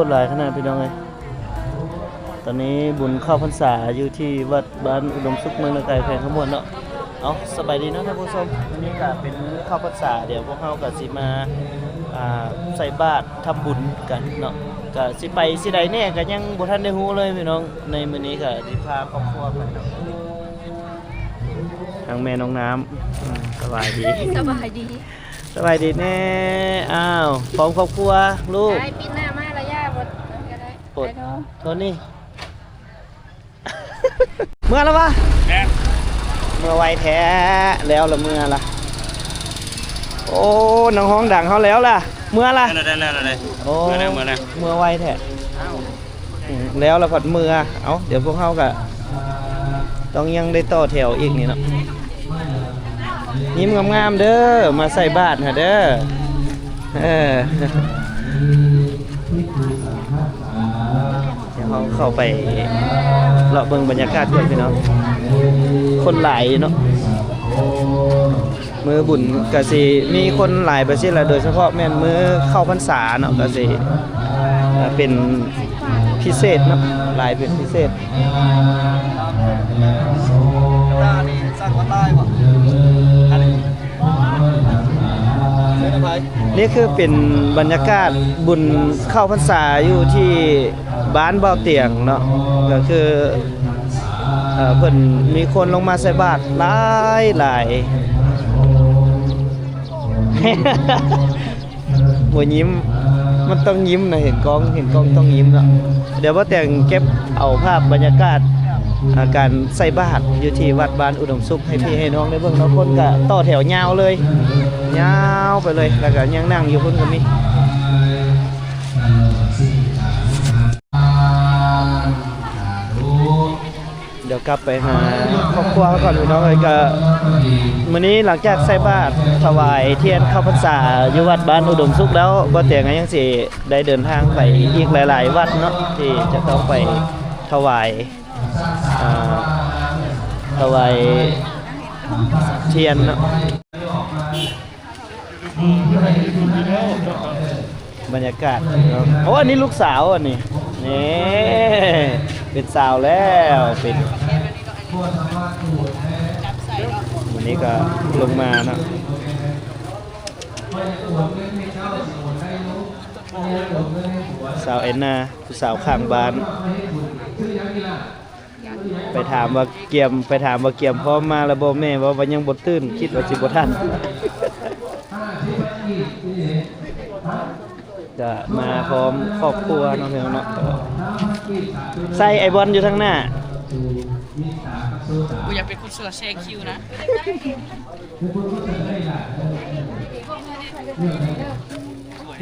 ຄົນຫຼາຍຂະໜາດພີ່ນ້ອງເອີຍ. ຕອນນີ້ບຸນເຂົ້າພັນສາຢູ່ທີ່ວັດບ້ານອຸດົມສຸກ ເມືອງນາກາຍ ແຂວງຄຳມ່ວນເນາະ. ເອົາ ສະບາຍດີເນາະທ່ານຜູ້ຊົມ, ມື້ນີ້ກະເປັນມື້ເຂົ້າພັນສາ, ດຽວພວກເຮົາກະຊິມາ ອ່າ ໃສ່ບາດທຳບຸນກັນເນາະ. ກະຊິໄປຊິໃດແດ່ກະຍັງບໍ່ທັນໄດ້ຮູ້ເລີຍພີ່ນ້ອງ. ໃນມື້ນີ້ກະຊິພາຄອບຄົວໄປເນາະ. ທາງແມ່ນ້ອງນ້ຳ ອືມ ສະບາຍດີ ສະບາຍດີ ສະບາຍດີແນ່. ອ້າວ ພ້ອມຄອບຄົວລູກ ໄປປີໜ້າມາລະຢ່າ ບໍ່ ກໍໄດ້ ໂອດ ໄປເນາະ ໂທນີ້ ເມືອລະວະ? ແມ່ນ ເມືອໄວແທ້ ແລ້ວລະເມືອລະ. ໂອ້ ນັກຮ້ອງດັງເຮົາແລ້ວລະ ເມືອລະ ແລ້ວ ແລ້ວ ແລ້ວ ໂອ້ ເມືອແລ້ວ ເມືອແລ້ວ ເມືອໄວແທ້. ອືມ ແລ້ວລະພັດເມືອ. ເອົ້າ ດຽວພວກເຮົາກະຕ້ອງຍັງໄດ້ຕໍ່ແຖວອີກນີ້ເນາະ. ຍິ້ມງາມໆເດີ ມາໃສ່ບາດຫັ້ນເດີ. ເອີ ດຽວເຮົາເຂົ້າໄປເລາະເບິ່ງບັນຍາກາດກ່ອນພີ່ນ້ອງ, ຄົນຫຼາຍເນາະ. ມື້ບຸນກະຊິມີຄົນຫຼາຍໄປຊີ້ລະ, ໂດຍສະເພາະແມ່ນມື້ເຂົ້າພັນສາເນາະ ກະຊິ ເອີ ເປັນພິເສດເນາະ, ຫຼາຍເປັນພິເສດ. ນີ້ຄືເປັນບັນຍາກາດບຸນເຂົ້າພັນສາຢູ່ທີ່ບ້ານບ່າວຕຽງເນາະ, ກະຄື ເອີ ເພິ່ນມີຄົນລົງມາໃສ່ບາດຫຼາຍໆ. ບໍ່ຍິ້ມ ມັນຕ້ອງຍິ້ມນະ, ເຫັນກ້ອງ ເຫັນກ້ອງຕ້ອງຍິ້ມເນາະ. ດຽວບ່າວແຕງເກັບເອົາພາບບັນຍາກາດ ອາ ການໃສ່ບາດຢູ່ທີ່ວັດບ້ານອຸດົມສຸກໃຫ້ພີ່ໃຫ້ນ້ອງໄດ້ເບິ່ງເນາະ. ຄົນກະຕໍ່ແຖວຍາວເລີຍ ຍາວໄປເລີຍ, ແລ້ວກະຍັງນັ່ງຢູ່ພຸ້ນກະມີ. ດຽວກັບໄປຫາຄອບຄົວເຮົາກ່ອນພີ່ນ້ອງເອີຍ. ກະມື້ນີ້ຫຼັງຈາກໃສ່ບາດຖວາຍທຽນເຂົ້າພັນສາຢູ່ວັດບ້ານອຸດົມສຸກແລ້ວ, ບ່າວແຕງກະຍັງຊິໄດ້ເດີນທາງໄປອີກຫຼາຍໆວັດເນາະ ທີ່ຈະຕ້ອງໄປຖວາຍ ອ່າ ຖວາຍທຽນເນາະ. ບັນຍາກາດເນາະ. ໂອ້ ອັນນີ້ລູກສາວ ອັນນີ້ ນີ້ ເປັນສາວແລ້ວ ເປັນ ມື້ນີ້ກະລົງມາເນາະ. ສາວແອນນາ ຜູ້ສາວຂ້າງບ້ານ. ໄປຖາມວ່າກຽມ ໄປຖາມວ່າກຽມພ້ອມມາແລ້ວບໍ່? ແມ່ເວົ້າວ່າຍັງບໍ່ຕື່ນ, ຄິດວ່າຊິບໍ່ທັນ. ກະມາພ້ອມຄອບຄົວເນາະ ພີ່ນ້ອງເນາະ. ໃສ່ໄອບອນຢູ່ທາງໜ້າ. ບໍ່ຢາກເປັນຄົນເສື້ອແຊງຄິວນະ.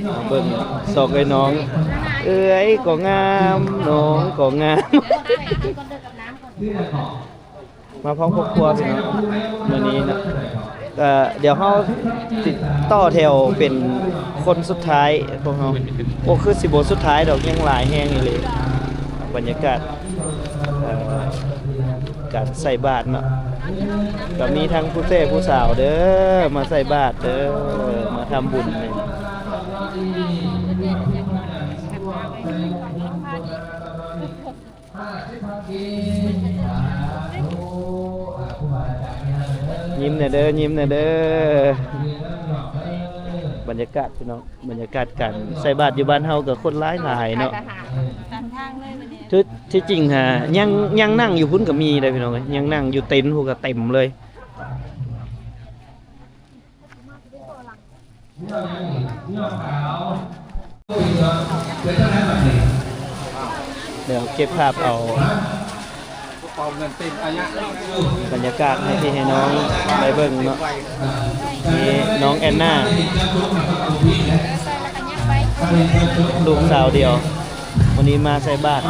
ມາເບິ່ງສອງເອື້ອຍນ້ອງ, ເອື້ອຍກໍງາມ ນ້ອງກໍງາມ. ມາພ້ອມຄອບຄົວພີ່ນ້ອງ ມື້ນີ້ເນາະ. ກະດຽວເຮົາຊິຕໍ່ແຖວເປັນຄົນສຸດທ້າຍຂອງເຮົາ. ໂອ້ ຄືຊິບໍ່ສຸດທ້າຍດອກ, ຍັງຫຼາຍແຮງອີ່ຫຼີ. ບັນຍາກາດ ເອີ ການໃສ່ບາດເນາະ, ກະມີທັງຜູ້ແຕ່ຜູ້ສາວເດີ ມາໃສ່ບາດເດີ ມາທຳບຸນ. ຍິ້ມແດ່ເດີ ຍິ້ມແດ່ເດີ. ບັນຍາກາດພີ່ນ້ອງ ບັນຍາກາດການໃສ່ບາດຢູ່ບ້ານເຮົາກະຄົນຫຼາຍຫຼາຍເນາະ. ຄືທີ່ຈິງຫາຍັງ ຍັງນັ່ງຢູ່ພຸ້ນກະມີເດ້ພີ່ນ້ອງເອີຍ, ຍັງນັ່ງຢູ່ເຕັນພຸ້ນກະເຕັມເລີຍ. ດຽວເກັບພາບເອົາ ບັນຍາກາດໃຫ້ພີ່ໃຫ້ນ້ອງໄດ້ເບິ່ງເນາະ. ນີ້ນ້ອງແອນນາ ລູກສາວດຽວ ມື້ນີ້ມາໃສ່ບາດ.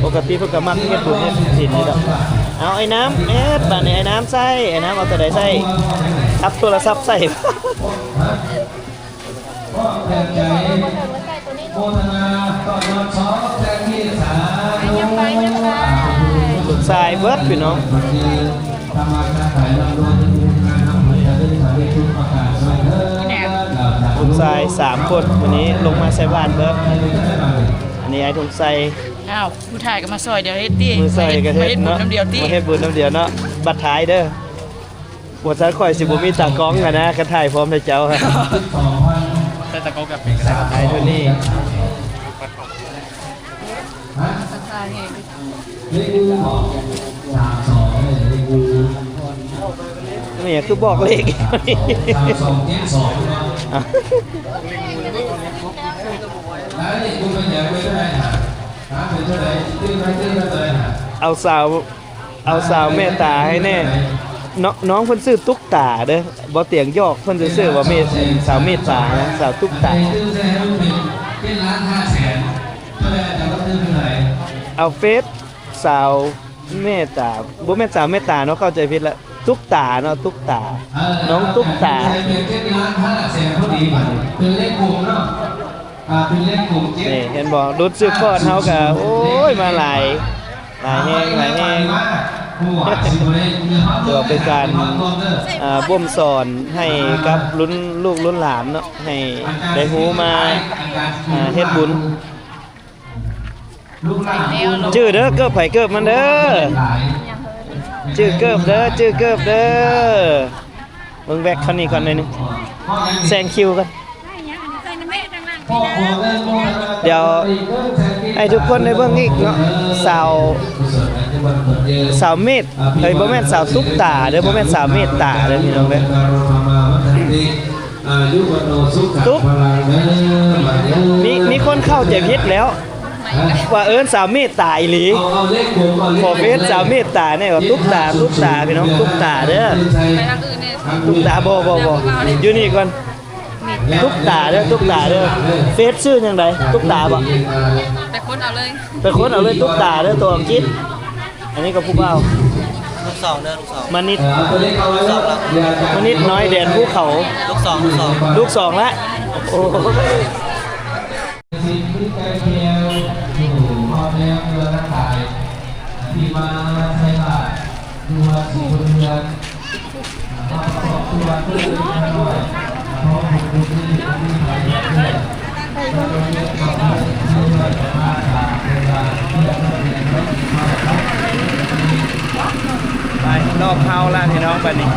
ປົກກະຕິເພິ່ນກະມັກເຮັດບຸນເຮັດສິນຢູ່ດອກ. ເອົາ ໄອ້ນ້ຳ ເຮັດບາດນີ້ ໄອ້ນ້ຳໃສ່ ໄອ້ນ້ຳເອົາໂຕໃດໃສ່? ຈັບໂທລະສັບໃສ່. ລູກຊາຍເບິດພີ່ນ້ອງ. ແໜມ ລູກຊາຍສາມຄົນ ມື້ນີ້ລົງມາໃສ່ບາດເບີດ. ອັນນີ້ອ້າຍທອງໄຊ. ອ້າວ ຜູ້ຖ່າຍກໍມາຊ່ອຍດຽວເຮັດຕິ ມາຊ່ອຍກັນເຮັດເນາະ ມາເຮັດບຸນນຳດຽວຕິ ມາເຮັດບຸນນຳດຽວເນາະ. ບັດທ້າຍເດີ ບໍ່ຊັ້ນຂ້ອຍຊິບໍ່ມີຕາກ້ອງຫັ້ນນະ ຄັນຖ່າຍພ້ອມແທ້ເຈົ້າ. ໃສ່ຕາກ້ອງກັບເປັນກະໄດ້ ຖ່າຍໂທນີ້. ສາທາແຮງ ເລກງູ ສາມສອງ ເລກງູ ນີ້ຄືບອກເລກ ສາມສອງ ເຈັດສອງ ເນາະ. ແລ້ວເລກງູເປັນຫຍັງ ເປັນເທົ່າໃດຫາ ຫາເປັນເທົ່າໃດ ຕື່ມໄປຕື່ມມາເທົ່າໃດຫາ ເອົາສາວ ເອົາສາວເມດຕາໃຫ້ແດ່. ນ້ອງ ນ້ອງເພິ່ນຊື່ຕຸກຕາເດີ ບໍ່ຕຽງຫຍອກເພິ່ນຊື່ໆ ວ່າເມດ ສາວເມດຕານະ ສາວຕຸກຕາ. ເອົາເຟສສາວເມດຕາ ບໍ່ແມ່ນສາວເມດຕາເນາະ ເຂົ້າໃຈຜິດລະ ຕຸກຕາເນາະ ຕຸກຕາ ນ້ອງຕຸກຕາ. ນີ້ເຫັນບໍ່ ລຸ້ນສືບທອດເຮົາກະ ໂອ້ຍ ມາຫຼາຍ ຫຼາຍແຮງ ຫຼາຍແຮງ ຖືວ່າເປັນການ ອ່າ ບົ່ມສອນໃຫ້ກັບລຸ້ນລູກລຸ້ນຫຼານເນາະ ໃຫ້ໄດ້ຮູ້ມາ ອ່າ ເຮັດບຸນ. ຈື່ເດີ ເກີບໃຜເກີບມັນເດີ ຈື່ເກີບເດີ ຈື່ເກີບເດີ. ເບິ່ງແວັກເຂົານີ້ກ່ອນໜ້ອຍໜຶ່ງ ແຊງຄິວກ່ອນ. ດຽວໃຫ້ທຸກຄົນໄດ້ເບິ່ງອີກເນາະ ສາວ ສາວເມດ ເອີຍ ບໍ່ແມ່ນ ສາວຕຸກຕາເດີ ບໍ່ແມ່ນສາວເມດຕາເດີ ພີ່ນ້ອງເດີ. ຕຸກ ມີ ມີຄົນເຂົ້າໃຈຜິດແລ້ວ ວ່າເອີ້ນສາວເມດຕາອີ່ຫຼີ. ຂໍເຟສສາວເມດຕາແດ່ ວ່າຕຸກຕາ ຕຸກຕາ ພີ່ນ້ອງ ຕຸກຕາເດີ. ຕຸກຕາ ບໍ່ ບໍ່ ບໍ່ ຢູ່ນີ້ກ່ອນ. ຕຸກຕາເດີ ຕຸກຕາເດີ. ເຟສຊື່ຫຍັງໃດ? ຕຸກຕາບໍ່? ໄປຄົ້ນເອົາເລີຍ ໄປຄົ້ນເອົາເລີຍ. ຕຸກຕາເດີ ຕົວອັງກິດ. ອັນນີ້ກໍຜູ້ບ່າວ ລູກສອງເດີລູກສອງ ມານິດ ມານິດນ້ອຍແດນພູເຂົາ ລູກສອງ ລູກສອງ ລູກສອງລະ. ໂອ້ຍ ທີ່ມາໃສ່ບາດຢູ່ວັດສີບຸນເຮືອງ. ໄປລອບເຮົາລະພີ່ນ້ອງ ບາດນີ້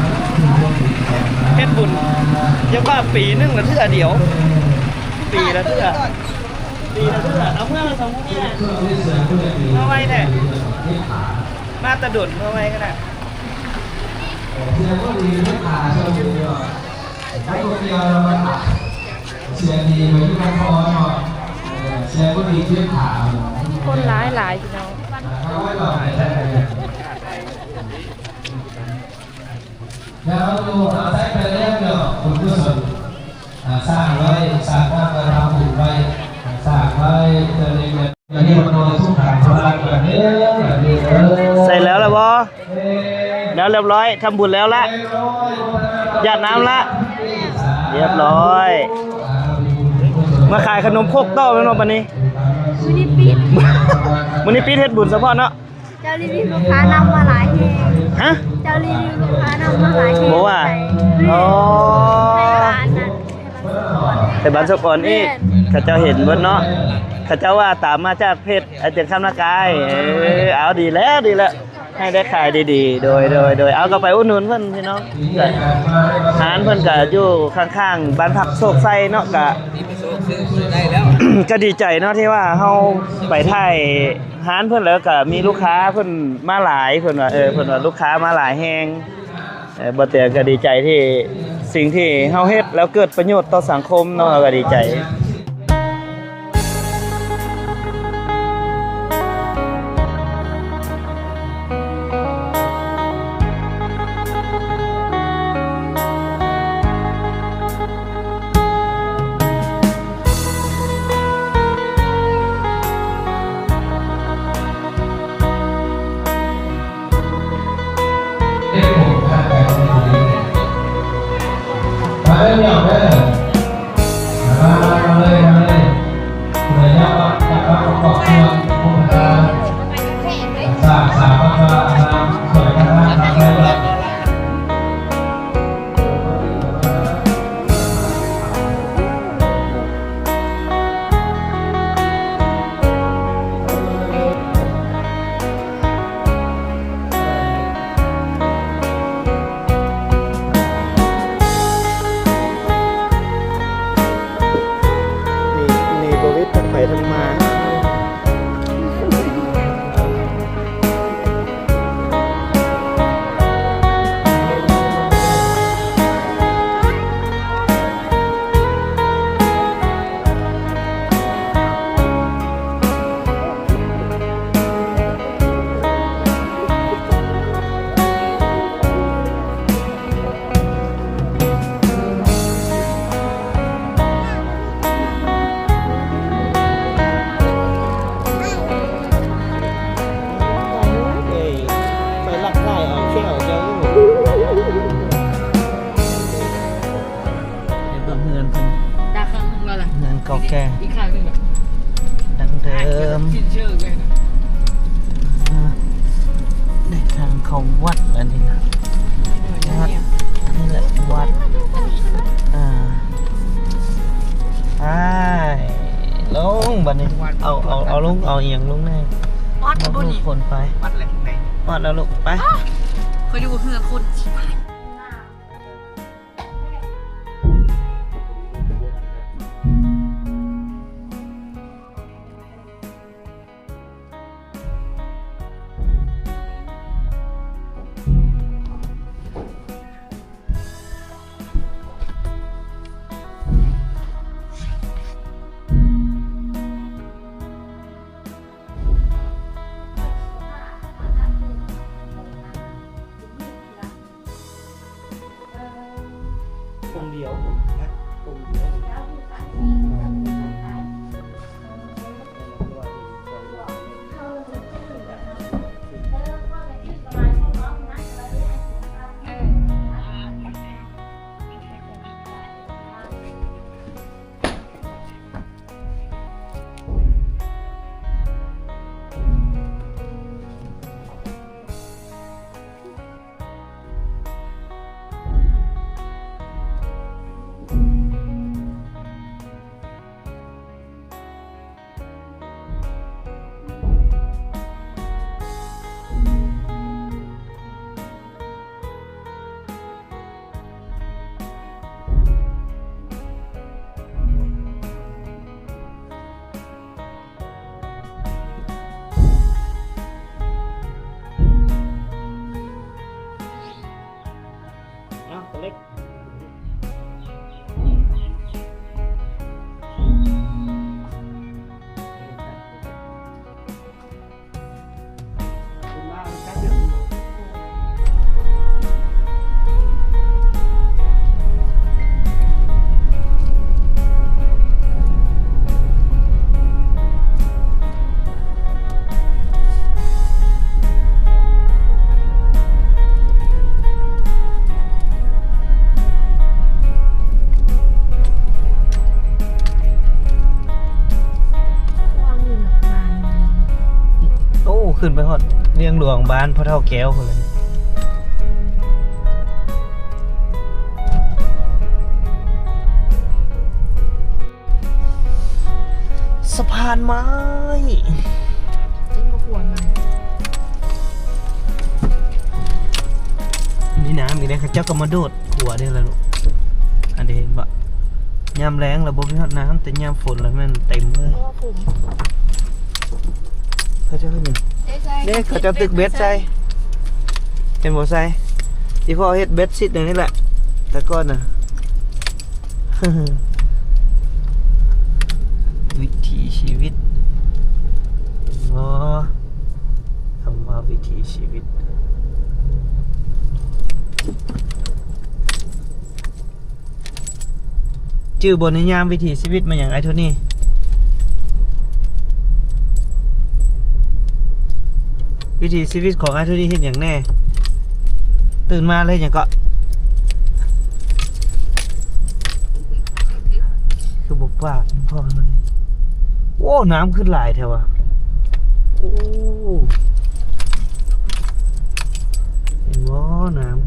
ເຮັດບຸນ ຢ່າວ່າປີໜຶ່ງລະເທື່ອດຽວ ປີລະເທື່ອ ປີລະເທື່ອ. ເອົາເມືອລະສອງມື້ນີ້ນະ ມາໄວແທ້ ມາແຕ່ດົນ ມາໄວຂະໜາດ. ຄົນຫຼາຍໆ ພີ່ນ້ອງ. ແລ້ວເຮົາຢູ່ເຮົາໃຊ້ໄປແລ້ວເນາະ ບຸນກຸສົນ ອ່າ ສ້າງໄວ້ ສ້າງມາເພື່ອທຳບຸນໄວ້ ສ້າງໄວ້ເພື່ອໃນເມື່ອ ໃສ່ແລ້ວລະບໍ່? ແລ້ວລຽບຮ້ອຍ ທຳບຸນແລ້ວລະ ຢາດນ້ຳລະ ລຽບຮ້ອຍ. ມາຂາຍຂະໜົມຄົກຕໍ່ແມ່ນບໍ່ບາດນີ້? ມື້ນີ້ປິດ ມື້ນີ້ປິດເຮັດບຸນສະເພາະເນາະ. ເຈົ້າລີວິວລູກຄ້ານຳມາຫຼາຍແຮງ. ຮະ? ເຈົ້າລີວິວລູກຄ້ານຳມາຫຼາຍແຮງ. ບໍ່ວ່າ ໃນ ອໍ ໃນຮ້ານນັ້ນ ໃນບ້ານສົກອອນອີກ. ແມ່ນ ເຂົາເຈົ້າເຫັນເບິດເນາະ ເຂົາເຈົ້າວ່າຕາມມາຈາກເພຈອາຈານຄຳນາກາຍ. ເອີ ເອົາ ດີແລ້ວ ດີແລ້ວ ໃຫ້ໄດ້ຂາຍດີໆ. ໂດຍ ໂດຍ ໂດຍ ເອົາ ກໍໄປອຸດໜູນເພິ່ນພີ່ນ້ອງ. ກະຮ້ານເພິ່ນກະຢູ່ຂ້າງໆ ບ້ານພັກໂຊກໄຊເນາະ. ກະ ກະດີໃຈເນາະ ທີ່ວ່າເຮົາໄປຖ່າຍ ຮ້ານເພິ່ນ ແລ້ວກະມີລູກຄ້າເພິ່ນມາຫຼາຍ ເພິ່ນວ່າ ເອີ ເພິ່ນວ່າລູກຄ້າມາຫຼາຍແຮງ. ເອີ ບໍ່ແຕ່ກະດີໃຈທີ່ສິ່ງທີ່ເຮົາເຮັດແລ້ວເກີດປະໂຫຍດຕໍ່ສັງຄົມເນາະ ເຮົາກະດີໃຈ. ມາເລີຍ ມາເລີຍ ມາເລີຍ ມາເລີຍ. ຜູ້ໃດຢາກມາ ຢາກມາປະກອບສ່ວນໂຄງການສ້າງສາວັດວາອາຮາມ ຊ່ວຍກັນສ້າງ ຊ່ວຍກັນ. ສິ້ນເຊີງເລີຍນະ. ອ່າ ໄດ້ທາງເຂົ້າວັດແລ້ວນີ້ນະ. ວັດນີ້ແຫຼະວັດ. ອ່າ ໄປລົງບັດນີ້. ເອົາ ເອົາ ເອົາລົງ ເອົາອີ່ຫຍັງລົງແດ່? ວັດບໍ່ນີ້? ຂົນໄປ. ວັດແລ້ວນີ້. ວັດແລ້ວລູກ ໄປ. ຂ້ອຍຢູ່ເຮືອນຄົນຊິຕາຍ. ອົງດຽວນະ ອົງດຽວ. ອ້າວ ຕົວເລັກ. ໂອ້ ຂຶ້ນໄປຮອດວຽງຫຼວງ ບ້ານພໍ່ເຖົ້າແກ້ວພຸ້ນແຫຼະ. ສະພານໄມ້ ເຈັບບໍ່ຄວນມັນ ມີນ້ຳອີກເດ້. ເຂົາເຈົ້າກໍມາໂດດຂົວນີ້ແຫຼະລູກ. ອັນນີ້ເຫັນບໍ່? ຍາມແລ້ງລະບໍ່ມີຮອດນ້ຳ ແຕ່ຍາມຝົນລະແມ່ນເຕັມເລີຍ. ເຂົາເຈົ້າເຮັດຫຍັງ? ເດ້ ເຂົາເຈົ້າຕຶກເບັດໃສ່ ເຫັນບໍ່ໃສ່? ອີ່ພໍ່ເຮັດເບັດຊິດແນວນີ້ແຫຼະ ແຕ່ກ່ອນນະ. ວິຖີຊີວິດ ເນາະ ຄຳວ່າວິຖີຊີວິດ ຈື່ບໍ່ ນິຍາມວິຖີຊີວິດແມ່ນຫຍັງ ອ້າຍໂທນີ? ວິຖີຊີວິດຂອງອ້າຍໂທນີເຮັດຫຍັງແດ່? ຕື່ນມາແລ້ວເຮັດຫຍັງເກາະ? ຄືບໍ່ປາກພໍມັນ. ໂອ້ ນ້ຳຂຶ້ນຫຼາຍແທ້ວະ. ໂອ້ ເຫັນບໍ່ນ້ຳ?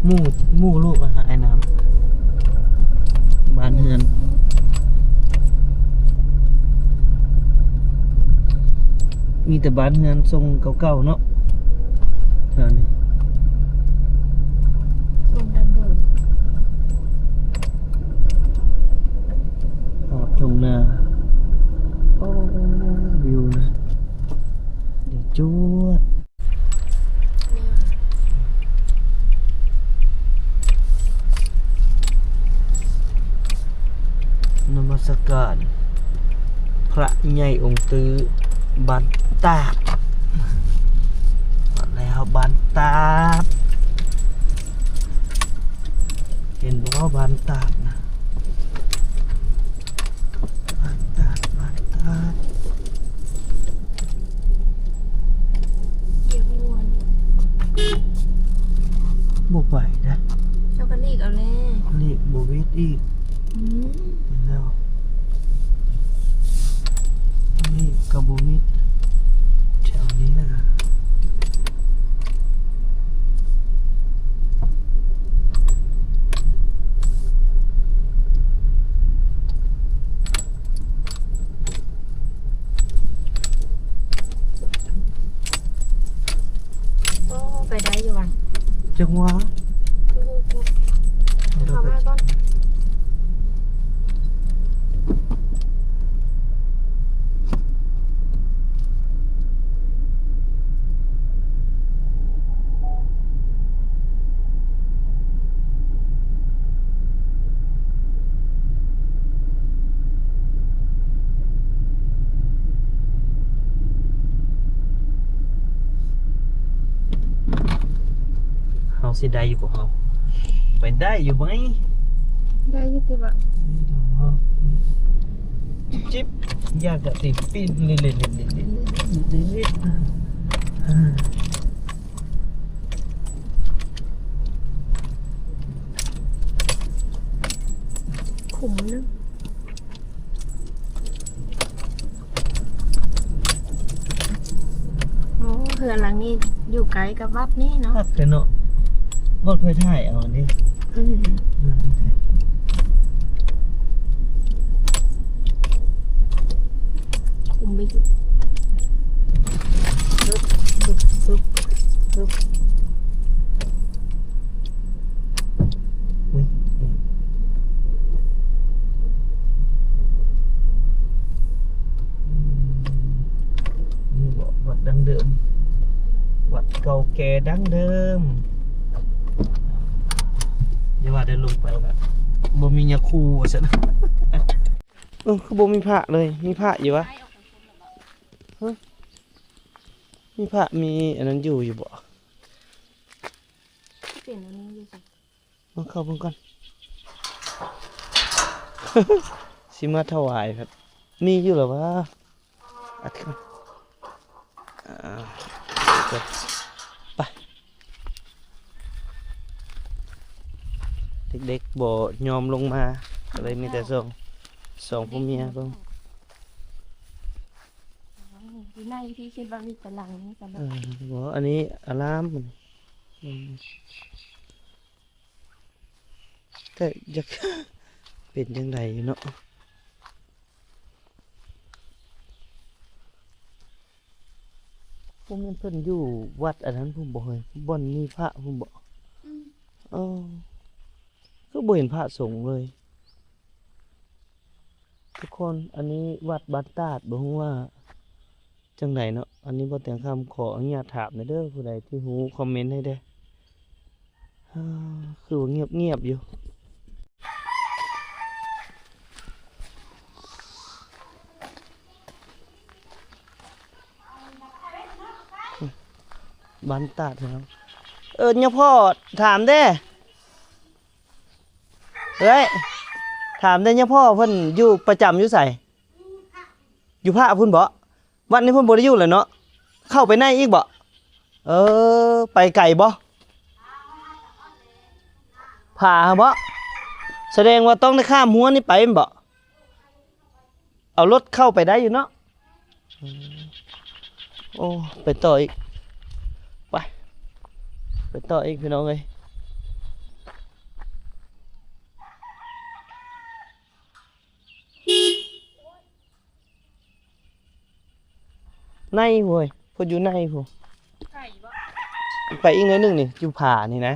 ໝູ່ ໝູ່ລູກລະຫາຍນ້ຳ. ບ້ານເຮືອນ ມີແຕ່ບ້ານເຮືອນຊົງເກົ່າໆເນາະ ແຖວນີ້ ຊົງດັ້ງເດີມ. ຮອດທົ່ງນາ. ໂອ້ ວິວນະ ເດຈວດ. ນະມັດສະການພະໃຫຍ່ອົງຕື້ ບ້ານຕາດ. ຮອດແລ້ວ ບ້ານຕາດ. ເຫັນບໍ່ ບ້ານຕາດນະ? ຕາດ ຕາດ ຕາດ. ບໍ່ໄປນະ. ເຈົ້າກໍຫຼີກເອົາແຫຼະ. ຫຼີກບໍ່ເວັດອີກ. ອືມ ແລ້ວ. ກໍບໍ່ມີແຖວນີ້ນະ. ໂອ້ ໄປໄດ້ຢູ່ຫວາ? ຈັງຫວະ ເຂົ້າມາກ່ອນ. ເຮົາຊິໄດ້ຢູ່ບໍ່ເຮົາ? ໄປໄດ້ຢູ່ໄໝ? ໄດ້ຢູ່ຕິວະ? ຈິບໆ ຢາກະຕິປີ້ນເລັດໆ ຂຸມໜຶ່ງ. ໂອ້ ເຮືອນຫຼັງນີ້ຢູ່ໃກ້ກັບວັດນີ້ເນາະ. ຄັກແທ້ເນາະ. ບໍ່ຄ່ອຍຖ່າຍເອົາອັນນີ້. ອືມ ຄຸມໄປຢູ່. ປຶບ ປຶບ ປຶບ ປຶບ. ອຸ້ຍ ອືມ ນີ້ບໍ ວັດດັ້ງເດີມ ວັດເກົ່າແກ່ດັ້ງເດີມ. ຢ່າວ່າແຕ່ລົງໄປກະບໍ່ມີຍາຄູວ່າຊັ້ນ. ເອີ ຄືບໍ່ມີພະເລີຍ? ມີພະຢູ່ຫວາ? ຮະ? ມີພະ ມີອັນນັ້ນຢູ່ ຢູ່ບໍ? ເປັນອັນນີ້ຢູ່ໃສ? ມາເຂົ້າເບິ່ງກ່ອນ ຊິມາຖວາຍ ມີຢູ່ລະຫວາ? ອັດຂຶ້ນ ອ່າ ໄປ ເດັກໆບໍ່ຍອມລົງມາ ກໍເລີຍມີແຕ່ສອງ ສອງຜົວເມຍເບິ່ງ. ຢູ່ໃນທີ່ຄິດວ່າມີແຕ່ຫຼັງນີ້ກໍແບບ ເອີ ບໍ່ ອັນນີ້ອາລາມ ອືມ ແຕ່ຢາກເປັນຈັ່ງໃດຢູ່ເນາະ. ບໍ່ແມ່ນເພິ່ນຢູ່ວັດອັນນັ້ນພຸ້ນບໍ່ເຮີ້ຍ? ບ່ອນມີພະພຸ້ນບໍ່? ອືມ ເອີ ຄືບໍ່ເຫັນພະສົງເລີຍ. ທຸກຄົນ ອັນນີ້ວັດບ້ານຕາດ ບໍ່ຮູ້ວ່າຈັ່ງໃດເນາະ. ອັນນີ້ບໍ່ແຕງຄຳຂໍອະນຸຍາດຖາມແດ່ເດີ ຜູ້ໃດທີ່ຮູ້ຄອມເມັນໃຫ້ແດ່. ເອີ ຄືວ່າງຽບໆຢູ່. ບ້ານຕາດເນາະ. ເອີ ຍາພໍ່ຖາມແດ່. ເອີຍ ຖາມແດ່ ຍາພໍ່ເພິ່ນຢູ່ປະຈຳຢູ່ໃສ? ຢູ່ພະພຸ້ນບໍ? ວັດນີ້ເພິ່ນບໍ່ໄດ້ຢູ່ແລ້ວເນາະ. ເຂົ້າໄປໃນອີກບໍ? ເອີ ໄປໄກບໍ? ຜາບໍ? ສະແດງວ່າຕ້ອງໄດ້ຂ້າມຮົ້ວນີ້ໄປແມ່ນບໍ? ເອົາລົດເຂົ້າໄປໄດ້ຢູ່ເນາະ. ອືມ ໂອ້ ໄປຕໍ່ອີກ ໄປ ໄປຕໍ່ອີກ ພີ່ນ້ອງເອີຍ. ໃນພຸ້ນເວີຍ ເພິ່ນຢູ່ໃນພຸ້ນ. ໄກບໍ່? ໄປອີກໜ້ອຍໜຶ່ງນີ້ ຢູ່ຜານີ້ນະ.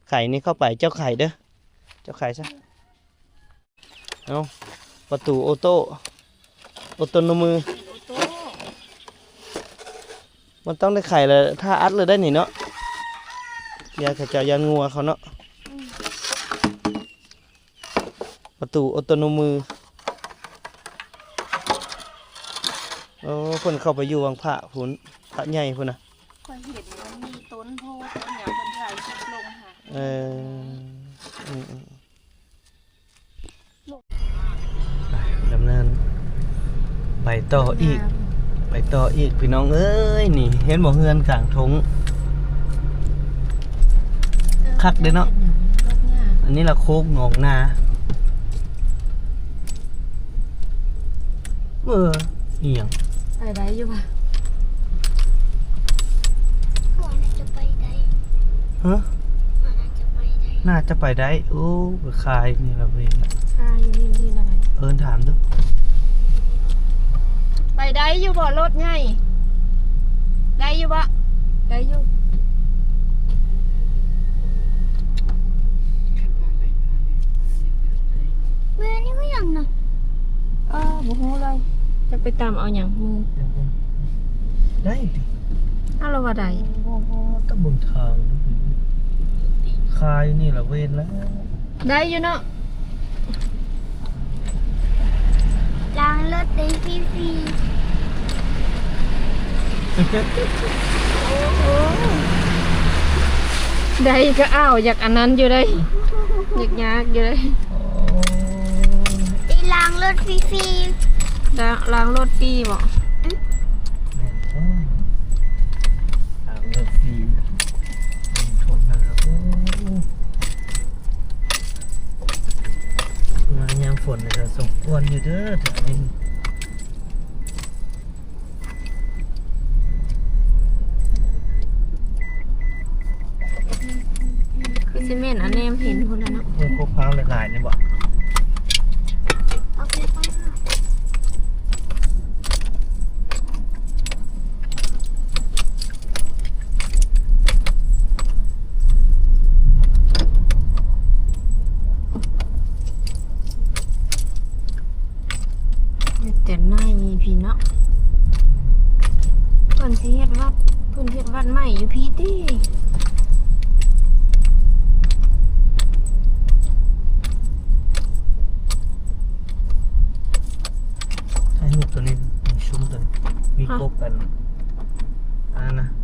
ໄຂນີ້ເຂົ້າໄປ ເຈົ້າໄຂເດີ ເຈົ້າໄຂຊະ. ເອົາ ປະຕູໂອໂຕ້ ໂອໂຕໂນມື ໂອໂຕ້ ມັນຕ້ອງໄດ້ໄຂແລ້ວ ຖ້າອັດເລີຍໄດ້ນີ້ເນາະ. ຢ້ານເຂົາເຈົ້າ ຢ້ານງົວເຂົາເນາະ. ອືມ ປະຕູໂອໂຕໂນມື. ໂອ້ ເພິ່ນເຂົ້າໄປຢູ່ວັງພະພຸ້ນ ພະໃຫຍ່ພຸ້ນນະ. ຂ້ອຍເຫັນມັນມີຕົ້ນໂພຕົ້ນຫຍັງ ເພິ່ນຖ່າຍຄລິບລົງຫາ. ເອີ ອືມໆ ດຳເນີນໄປຕໍ່ອີກ ໄປຕໍ່ອີກ ພີ່ນ້ອງເອີຍ. ນີ້ເຫັນບໍ່ ເຮືອນກາງທົ່ງ ຄັກເດ້ເນາະ. ອັນນີ້ລະໂຄກໜອງນາ ເອີ. ອີ່ຫຍັງ? ໄປໄດ້ຢູ່ຫວາ? ໜ້າຈະໄປໄດ້. ຮະ? ໜ້າຈະໄປໄດ້. ໜ້າຈະໄປໄດ້. ໂອ້ ກໍຄາຢູ່ນີ້ລະເວນ. ຄາຢູ່ນີ້ ນີ້ລະ. ເອີ້ນຖາມດູ. ໄປໄດ້ຢູ່ບໍ່ ລົດໃຫຍ່? ໄດ້ຢູ່ບໍ່? ໄດ້ຢູ່. ແມ່ນີ້ກໍຫຍັງນະ? ເອີ ບໍ່ຮູ້ເລີຍ ຈັກໄປຕຳເອົາຫຍັງມື. ໄດ້ຕິ? ເອົາລະວ່າໄດ້. ໂອ້ ຕະເບິ່ງທາງ ຄາຢູ່ນີ້ລະເວນແລ້ວ. ໄດ້ຢູ່ເນາະ. ລ້າງລົດໄດ້ຟຣີໆ. ໂອ້ໂຫ ໄດ້ກໍເອົາ ຢາກອັນນັ້ນຢູ່ເດ້ ຢາກຍາກຢູ່ເດ້. ໄດ້ລ້າງລົດຟຣີໆ. ລ້າງ ລ້າງລົດຟຣີບໍ? ອືມ ແມ່ນບໍ່ ລ້າງລົດຟຣີ. ໂອ້ ມາຍາມຝົນນີ້ກໍສົມຄວນຢູ່ເດີແຖວນີ້. ຄືຊິແມ່ນອັນແນມເຫັນພຸ້ນລະເນາະ. ເອີ ພວກພາວຫຼາຍໆນີ້ບໍ? ເຮັດແຕ່ໃນພີ້ເນາະ. ເພິ່ນຊິເຮັດວັດ ເພິ່ນເຮັດວັດໃໝ່ຢູ່ພີ້ຕິ. ຖ່າຍຮູບຕົວນີ້ ຊູມຕົວນີ້ ມີ ຮະ ກົກກັນ ອັນນັ້ນນະ.